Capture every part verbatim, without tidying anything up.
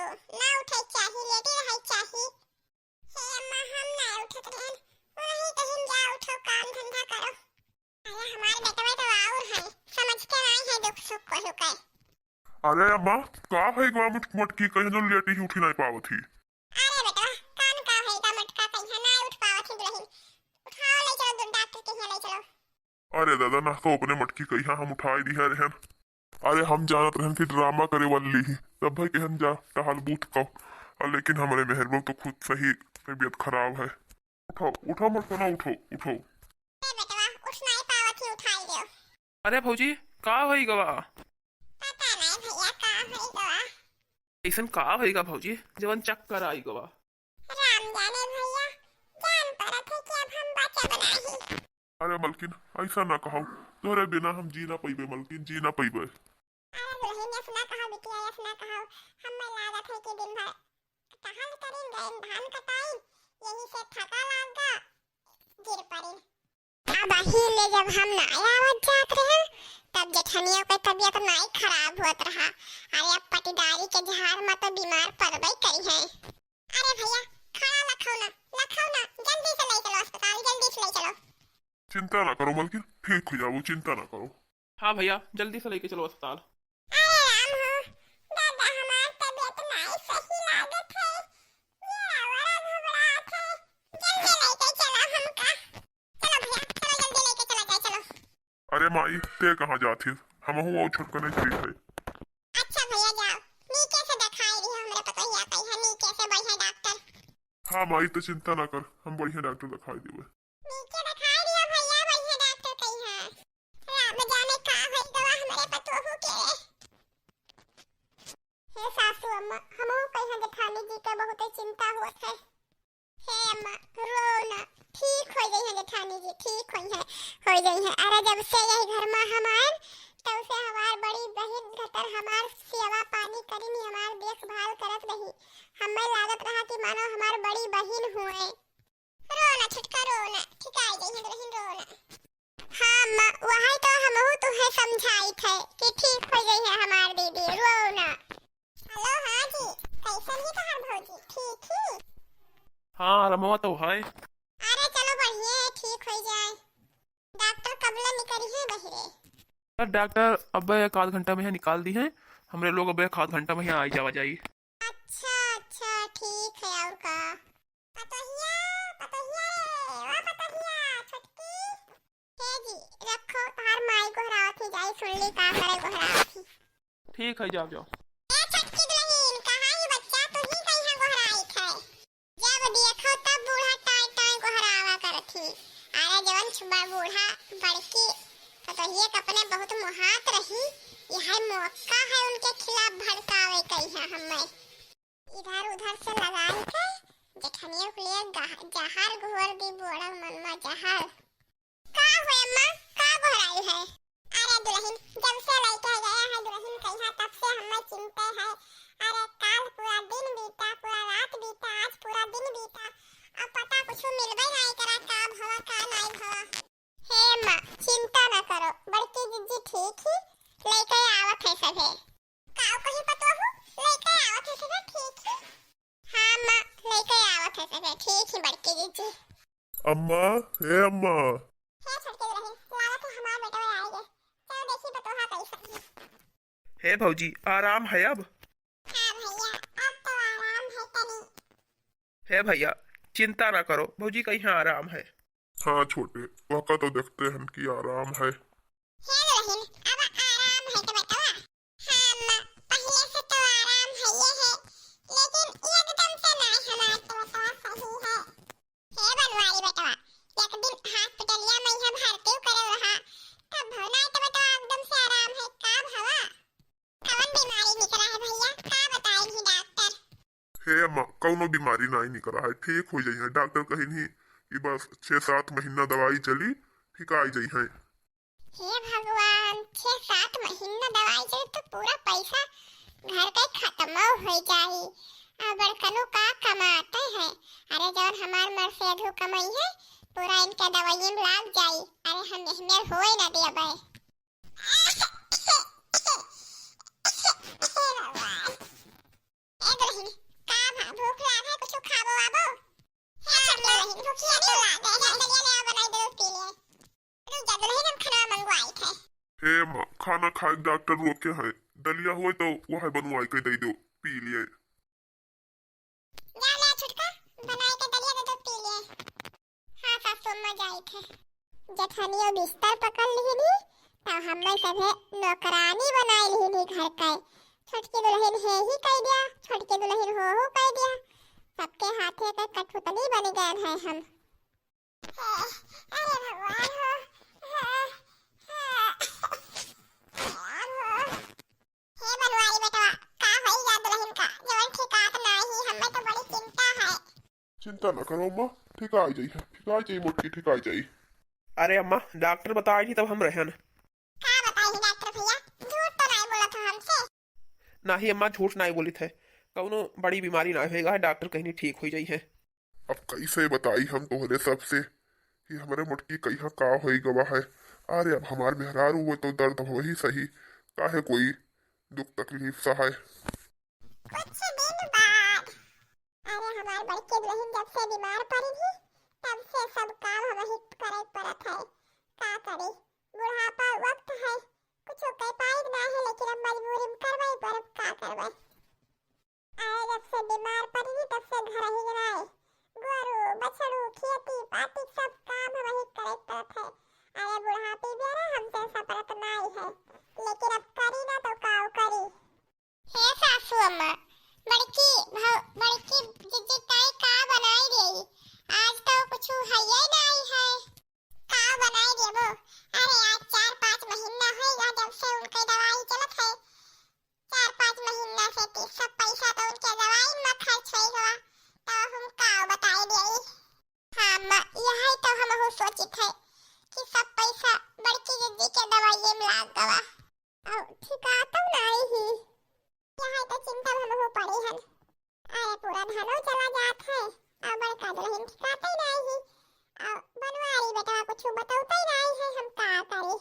ना उठे चाही, लेटे रहे चाही। हे अम्मा, हम ना उठत रहन, उन्हीं कहिन जा उठो, काम धंधा करो। अरे हमार बेटवा तो और है, समझते नहीं है दुख सुख को लुकाए। अरे अम्मा, का है गवा मुट-, मटकी कहिन जो लेटी ही उठी नहीं पावत ही? अरे बेटवा, कान का है का मटका कहिया ना उठ पावत ही दुलहिन। उठाओ, ले चलो दु-, डॉक्टर के यहाँ ले चलो। अरे दादा, ना तो अपने मटकी कहिया हम उठाई दिया रहन। अरे हम जानत रहन कि ड्रामा करे वाली ही, तब भाई कहन जा टहल बूथ का। और लेकिन हमरे मेहरबू तो खुद सही तबीयत खराब है। उठो, उठो मत ना, उठो, उठो। ए बेटवा, उठ नहीं पावत ही, उठाई दो। अरे भौजी, का होई गवा? पता नहीं भैया, का होई गवा। ऐसन का होई गा भौजी, जवन चक्कर आई गवा? राम जाने भैया, जान परत है कि अब हम बचब नाही। अरे मलकिन, ऐसा ना कहो, तोहरे बिना हम जी ना पइबे मलकिन, जी ना पइबे। अरे दुलहिन, ऐसा ना कहो बिटिया, ऐसा ना कहो। हमें लागत है कि दिन भर टहल करिन, गइन धान कटाइन, यही से थका लाग गा, गिर परिन। अब अही ले जब हम ना आवत जात रहन, तब जेठनिया के तबीयत नाई खराब होत रहा। अरे अब पटीदारी के झार में तो बीमार पड़बे करी है। अरे भैया, खड़ा लखौ ना, लखौ ना, जल्दी से ले चलो अस्पताल, जल्दी से ले चलो। चिंता ना करो मलकिन, ठीक हो जाबो, चिंता ना करो। हाँ भैया, जल्दी से लेके चलो अस्पताल। अरे राम हो, दादा हमार तबीयत नाई सही लागत है, ये आवारा घबरात है, जल्दी लेके चलो हमका। चलो भैया, चलो जल्दी लेके चला जाए, चलो। अरे माई, ते कहाँ जात हिस? हमहू और छोटकने चली थे। अच्छा भैया जाओ, नीचे से दिखाई रही हमरे पतोहिया कहिया नीचे से बढ़िया डॉक्टर। हाँ माई, तो चिंता ना कर, हम बढ़िया डॉक्टर दिखाई देबे। नीचे दिखाई रही भैया, बढ़िया डॉक्टर कहिया। राम जाने का होई गवा हमरे पतोहू के। हे सासू अम्मा, हमहू कहिया जेठानी जी के बहुते चिंता होत है। हे अम्मा, रो ना, ठीक हो जाई है जेठानी जी, ठीक होई है, हो जाई है। अरे जब से यही घर में हम आए, तब से हमार बड़ी बहिन खतर हमार सेवा पानी करिन, हमार देखभाल करत रही। हमें लागत रहा कि मानो हमार बड़ी बहिन हुए। रो ना छोटका, रो ना, ठीक आ जाई है दुलहिन, रो ना। हाँ अम्मा, वही तो हमहू तुहे समझाई थे कि ठीक हो जाई है हमार दीदी, रो ना। हेलो, हाँ जी, कैसन ही तोहार भौजी? ठीक ही? हाँ, रमवा तो है। अरे चलो, बढ़िया है, ठीक हो जाए। डॉक्टर कबले निकली है बहिरे? सर, डॉक्टर अब एक आध घंटा में यहाँ निकाल दी है, हमरे लोग अब एक आध घंटा में यहाँ आई जावा जाई। अच्छा, अच्छा, ठीक है, और का? पतोहिया, पतोहिया रे, ओ पतोहिया, छोटकी। हे जी, रखो, तोहार माई गोहरावत ही, जाई सुन ली का करे गोहरावत ही। ठीक है, जाओ, जाओ। ए छोटकी दुलहिन, कहाँ ही बच्चा, तू ही कहीं गोहराइत है? जब देखो तब बूढ़ा टाई टाई गोहरावा करत ही। अरे जवन छुबा बूढ़ा बड़की पतोहिया के अपने बहुत मोहात रही, यह मौका है उनके खिलाफ भड़कावे कहिया हमें। इधर उधर से लगाई के जेठनिया के लिए गह-, जहर घोर दी, बूढ़ा मनमा जहर। का हुए अम्मा, का गोहराई है? अरे दुलहिन, जब से लइके गया है दुलहिन कहिया, तब से हमें चिंते है। अरे काल पूरा दिन बीता, पूरा रात बीता, आज पूरा दिन बीता, अब पता कुछ मिलबे नहीं करा का भवा, का नहीं भवा। हे अम्मा, चिंता ना करो, बड़की जिज्जी ठीक ही, लइके आवत है सभे। का कही पतोहू, लइके आवत है सभे ठीक ही। हाँ अम्मा, लइके आवत है सभे ठीक ही बड़की जिज्जी। अम्मा, हे अम्मा। हे छोटकी दुलहिन, लागत है हमार बेटवा आए गए। चलो देखी पतोहा कैसन है। हे भौजी, आराम है अब? हाँ भैया, अब तो आराम है तनी। हे भैया, चिंता ना करो, भौजी कहिया आराम है। हाँ छोटे, वहका तो देखते हन कि आराम है। हे दुलहिन, अब आराम है तो बेटवा? हाँ अम्मा, पहिले से तो आराम है ये है, लेकिन एकदम से ना हमार तो बेटवा सही है। हे बनवारी बेटवा, एक दिन हॉस्पिटलिया में यहाँ भर्ती करे रहा, तब भवना तो बेटवा एकदम से आराम है, का भवा? कवन बीमारी निकला है भैया, का बताई ही डॉक्टर? हे अम्मा, कौनो बीमारी नाई निकला है, ठीक हो जाई है। डॉक्टर कहिन ही कि बस छह सात महीना दवाई चली, ठीक आई जाई है। हे भगवान, छह सात महीना दवाई चली तो पूरा पैसा घर के खत्म हो जाई। आ बड़कनू का कमाते हैं? अरे जौन हमार मरसेधू कमाई है, पूरा इनके दवाइये में लाग जाई। अरे हम एहमेर होए ना देबे। हे भगवान। ए दुलहिन, खाना खाए डॉक्टर रोके हैं, दलिया होए तो वह बनवाए के दे दो, पी लिए। जा ले छोटका, बनाए के दलिया दे दो, पी लिए। हाँ सासू अम्मा, जाइत है। जेठनियो बिस्तर पकड़ लिहिनी, तब हम्मे सभे नौकरानी बनाए लिहिनी घर के। छोटकी दुलहिन हे ही कह दिया, छोटकी दुलहिन हो हो कह दिया, सबके हाथे के कठपुतली बन गए हैं हम। अरे भगवान हो, भगवान हो। हे बनवारी बेटवा, का होई गा दुलहिन का, जवन ठिकात नाही, हम्मे तो बड़ी चिंता है। चिंता न करो अम्मा, ठिकाई जाई है, ठिकाई जाई मोटकी, ठिकाई जाई। अरे अम्मा, डॉक्टर बताई थी तब हम रहन। का बताई डॉक्टर भैया, झूठ तो नहीं बोलत हो हमसे? नाही अम्मा, झूठ नहीं बोलित है, कौनो बड़ी बीमारी ना होएगा, डॉक्टर कहनी ठीक होई जाई है। अब कैसे बताई हम तोहरे सबसे कि हमरे मोटकी कहिया का होई गवा है। अरे अब हमार मेहरारू वो तो दर्द हो ही सही, काहे कोई दुख तकलीफ सहाय। कुछ दिन बाद, अरे हमार बड़की दुलहिन जब से बीमार पड़ी थी, तब से सब काम हम ही करे पड़त है। का करी, बुढ़ापा वक्त है, कुछ कर पाई ना है, लेकिन अब मजबूरी में करवाई पर अब का करवाई। अरे जब से बीमार पड़ी तब से घर ही बनाए, गोरू, बछड़ू, खेती, पाती सब काम हम ही करे पड़त है। अरे बुढ़ापी बेरा हमसे सपरत नाई है, लेकिन अब करी ना तो काव करी। हे सासू अम्मा, बड़की भौ-, बड़की जिज्जी ताई का बनाई रही? आज तो कुछ हइये नाई है। का बनाई देबो? अरे आज चार पाँच महीना होइगा जब से उनके दवाई चलत है। चार पाँच महीना से तो सब पैसा तो उनके दवाई में खर्च होई गवा, तो हम का बताई देई? हाँ अम्मा, यही तो हमहू सोचित है कि सब पैसा बड़की जिज्जी के दवाइये में लाग गवा। और ठिकातौ नाई ही। यही तो चिंता में हमहू पड़ी हन। अरे पूरा धनो चला जात है, और बड़का दुलहिन ठिकातै नाई ही, और बनवारी बेटवा कुछ बतौतै नाई है, हम का करी?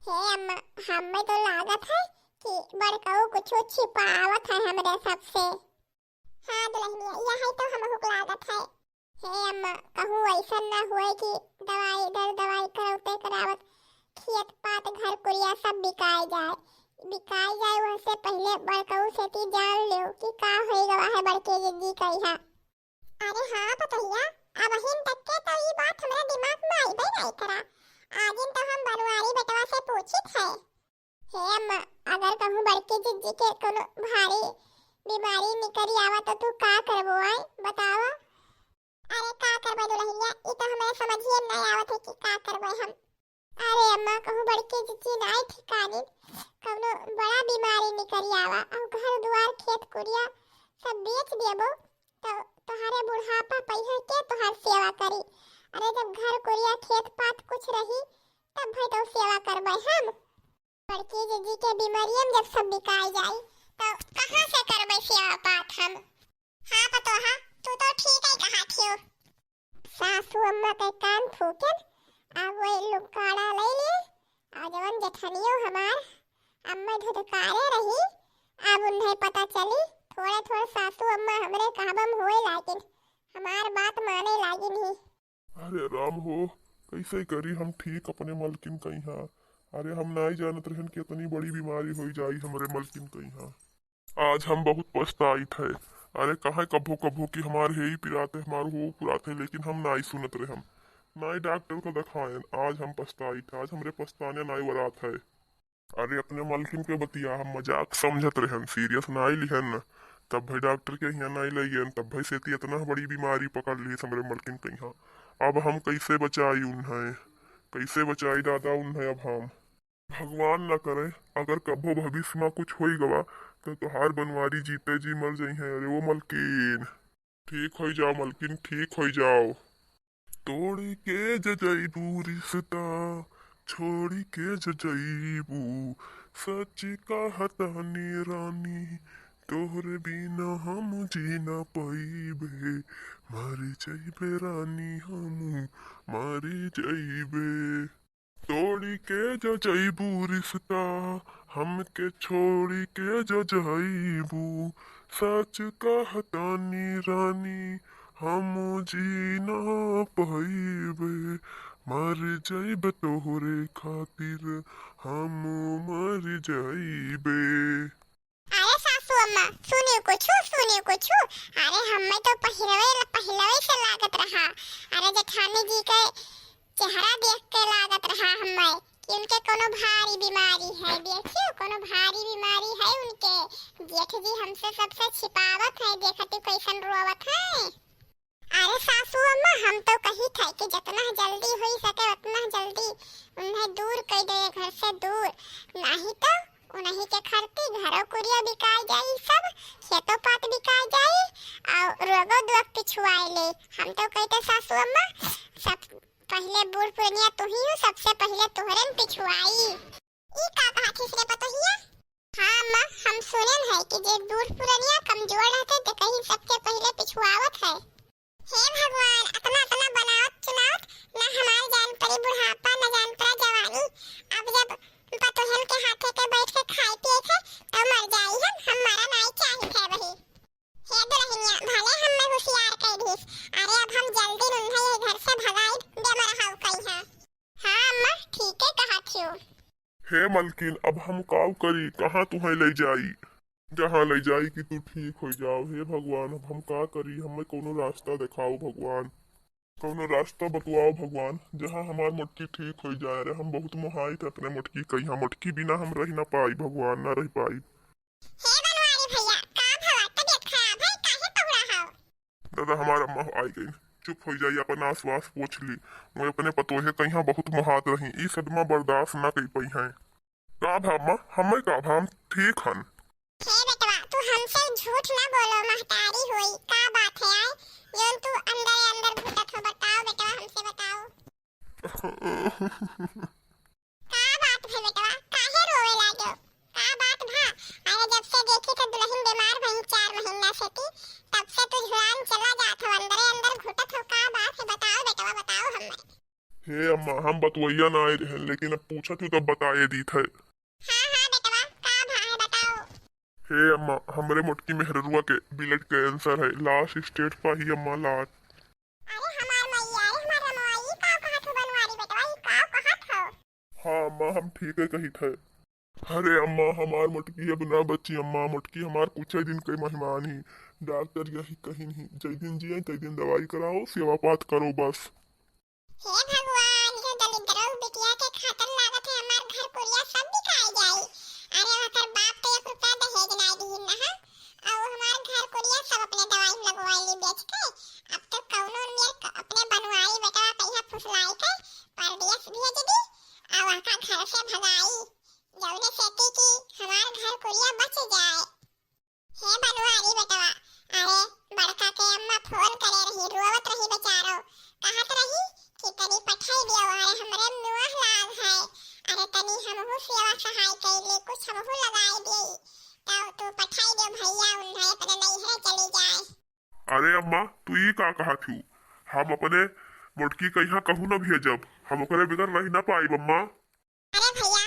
हे अम्मा, हमें तो लागत है कि बड़कऊ कुछ छिपावत है हमरे सबसे। हाँ दुलहिनिया, यही तो हमहू के लागत है। हे अम्मा, कहूँ ऐसन ना हुए कि दवाई दर दवाई करौते करावत खेत पात घर कुरिया सब बिकाए जाए, बिकाए जाए वहसे पहिले बड़कऊ सेती जान लेव कि का होई गवा है बड़के जिज्जी कहिया। अरे हाँ पतोहिया, अबहिन तक के तो ई बात हमरे दिमाग में आइबे नहीं करा। आजिन तो हम बनवारी बेटवा से पूछित है। हे अम्मा, अगर कहूँ बड़की जिज्जी के कोनो भारी बीमारी निकरी आवा तो तू का करबो आय बतावा? अरे का करबे दुलहिनिया, ई तो हमरे समझिए में नहीं आवत है कि का करबे हम। अरे अम्मा, कहूँ बड़की जिज्जी नाई ठिकानी, कौनो बड़ा बीमारी निकरी आवा और घर दुआर खेत कुरिया सब बेच देबो तो तोहरे बुढ़ापा पइहे के तोहार सेवा करी? अरे जब घर कुरिया खेत पात कुछ रही तब भाई तो सेवा करबे हम। बड़की जिज्जी के बीमारियम जब सब बिकाई जाई, तो कहाँ से करबै सेवा पात हम? हाँ पतोहा, तू तो ठीक है कहा थियो। सासू अम्मा के कान फूकन, अब वो लुकाड़ा ले लिए, और जवन जेठनियो हमार अम्मा धुतकारे रही, अब उन्हें पता चली, थोड़े थोड़े सासू अम्मा हमरे कहबम होए लागिन, हमार बात माने लागिन ही। अरे राम हो, कैसे करी हम ठीक अपने मलकिन कइहाँ। अरे हम नाई जानत रहन कि इतनी बड़ी बीमारी होई जाई हमरे मलकिन कइहाँ। आज हम बहुत पछताइत है। अरे काहे कभो कभो कि हमार हे ही पिरात है, हमार हो पुरात है, लेकिन हम नाई सुनत रहन, नाई डॉक्टर को दिखायन। आज हम पछताइत है, आज हमरे पछताने नाई वरात है। अरे अपने मलकिन के बतिया हम मजाक समझत रहन, सीरियस नाई लिहन। तब भाई डॉक्टर के हियाँ नाई लइयन, तब भाई सेती इतना बड़ी बीमारी पकड़ ली हमरे मलकिन कइहाँ। अब हम कैसे बचाई उन्हें, कैसे बचाई दादा उन्हें अब हम? भगवान ना करे, अगर कभो भविष्य में कुछ होई गवा तो तोहार बनवारी जीते जी मर जइहें। अरे वो मलकिन, ठीक होई जाओ मलकिन, ठीक होई जाओ। तोड़ी के ज जइबू रिश्ता, छोड़ी के ज जइबू, सच कहतानी रानी, तोहरे बिना हम जी ना पइबे, मर जइबे रानी हम, मर जइबे। तोड़ी के ज जइबू रिश्ता, हमके छोड़ी के ज जइबू, सच कहतानी रानी, हम जी ना पइबे, मर जाइब तोहरे खातिर, हम मर जाइबे। अरे सासू अम्मा, सुनियो कुछु, सुनियो कुछु। अरे हमें तो पहिलवे, पहिलवे से लागत रहा। अरे जेठानी जी के चेहरा देख के लागत रहा हमें कि उनके कोनो भारी बीमारी है। देखियो, कोनो भारी बीमारी है उनके। जेठ जी हमसे सबसे छिपावत है, देखती कैसन रोवत है। अरे सासू अम्मा, हम तो कही थे कि जितना जल्दी होई सके उतना जल्दी उन्हें दूर कर दे घर से दूर, नहीं तो उन्हीं के खरती घरों कुरिया बिकाय जाई, सब खेतों पात बिकाय जाई, और रोगो दुख पिछुआए ले। हम तो कहते सासू अम्मा, सब पहले बूढ़ पुरनिया तू ही हो, सबसे पहले तोहरे न पिछुआई। ई का कहा थी रे पतोहिया? हाँ अम्मा, हम सुनेन है कि जे बूढ़ पुरनिया कमजोर रहते ते कहीं सबसे पहले पिछुआवत है। हे भगवान, अतना, अतना बनावत चुनावत ना हमार जान परी बुढ़ापा, ना जान परा जवानी। अब जब पतोहन के हाथे के बैठ के खाए पिए थे, तो मर जाई हम, हम मरा नाई चाहित है वही। हे दुल्हनिया, भले हमें होशियार कह दीस, अरे अब हम जल्दी उन्हें ये घर से भगाई, बेमर हाउ कही है। हाँ अम्मा, ठीक है कहा थियो। हे मलकिन, अब हम काव करी, कहाँ तुहैं लइ जाई? जहाँ लइ जाई कि तू ठीक होइ जाव। हे भगवान, अब हम का करी, हमें कउनो रास्ता देखाव भगवान, कउनो रास्ता बतवाव भगवान, जहाँ हमार मोटकी ठीक होइ जाए। अरे हम बहुत मोहाइत है अपने मोटकी कइहाँ, मोटकी बिना हम रहि ना पाई भगवान, ना रहि पाई। हे बनवारी भइया, का भवा, तबियत खराब है, काहे पहुरा हव? दादा, हमार अम्मा आई गई। चुप होइ जाई, अपन आस वास पोछ ली। मैं अपने पतोहे कइहाँ बहुत मोहात रही, ई सदमा बर्दाश्त ना कइ पइहैं। का भा अम्मा, हमें का भा, हम ठीक हन। हे बेटवा, तू हमसे झूठ ना बोलो, महतारी होई, का बात है आय? जौन तू अंदर अंदर घुटत हो, बताओ बेटवा, हमसे बताओ। का बात भा बेटवा, काहे रोवे लागो? का बात भा? अरे जब से देखी तो दुल्हन बीमार भई चार महीना से थी, तब से तू जुआन चला जात हो, अंदरे अंदर घुटत हो, का बात है? बताओ बेटवा, बताओ हमें। हे अम्मा, हम बतवैया ना आए रहन, लेकिन अब पूछत हो तब बताए दीत है। हाँ, हाँ बेटवा, का भा है बताओ। हे अम्मा, हमरे मोटकी मेहररुआ के blood cancer है, last stage पा ही अम्मा, last। अरे हमार मैया, अरे हमार रमवा, ई का कहत हो बनवारी बेटवा, ई का कहत हो? हाँ अम्मा, हम ठीक है कहित है। अरे अम्मा, हमार मोटकी अब ना बची अम्मा, मोटकी हमार कुछ दिन के मेहमान ही, डॉक्टर यही कहिन ही, जै दिन जिए तै दिन दवाई कराओ, सेवा पात करो बस। हे भगवान, ये दलिद्दरऊ बिटिया के खातिर लागत है हमार घर कुरिया सब बिकाई जाई। अरे ओकर बाप तो एक रुपया दहेज नाई दिहिन ना, हाँ? और हमार घर कुरिया सब अपने दवाई में लगवाई ली बेच के। अब तो कौनो मेर क-, अपने बनवारी बेटवा कहिया फुसलाई के परदेस भेज दी, और वहाँ घर से भगाई, जौने सेती कि हमार घर कुरिया बच जाए। हे बनवारी बेटवा, अरे बड़का के अम्मा फोन करे रही, रोवत रही बेचारो, कहत रही कि तनी पठाई दियो, अरे हमरे मुँह लाल है, अरे तनी हमहू सेवा सहाय कइले, कुछ हमहू लगाई दिए, तब तू पठाई दियो भैया, उन्हें अपने नैहरे चली जाए। अरे अम्मा, तू ई का कहत हू? हम अपने मोटकी कइहाँ कहूँ न भेजब, हम ओकरे बिगर रह न पाइब अम्मा। अरे भैया,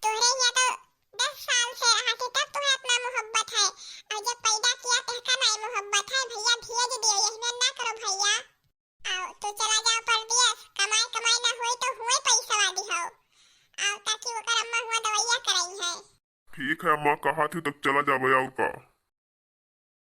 तोहरे हियाँ तो दस साल से रहा थी, तब तुम्हें अपना मोहब्बत है, और जब पैदा किया तहका नाई मोहब्बत है भैया, भेज दियो, यही में ना करो भैया। आओ, तू चला जाओ परदेस, कमाई कमाई ना होई तो हुए पैसा वाली हो, आओ, ताकि ओकर अम्मा हुआ दवाइया कराई है। ठीक है अम्मा, कहा थी तब चला जाबे, और का।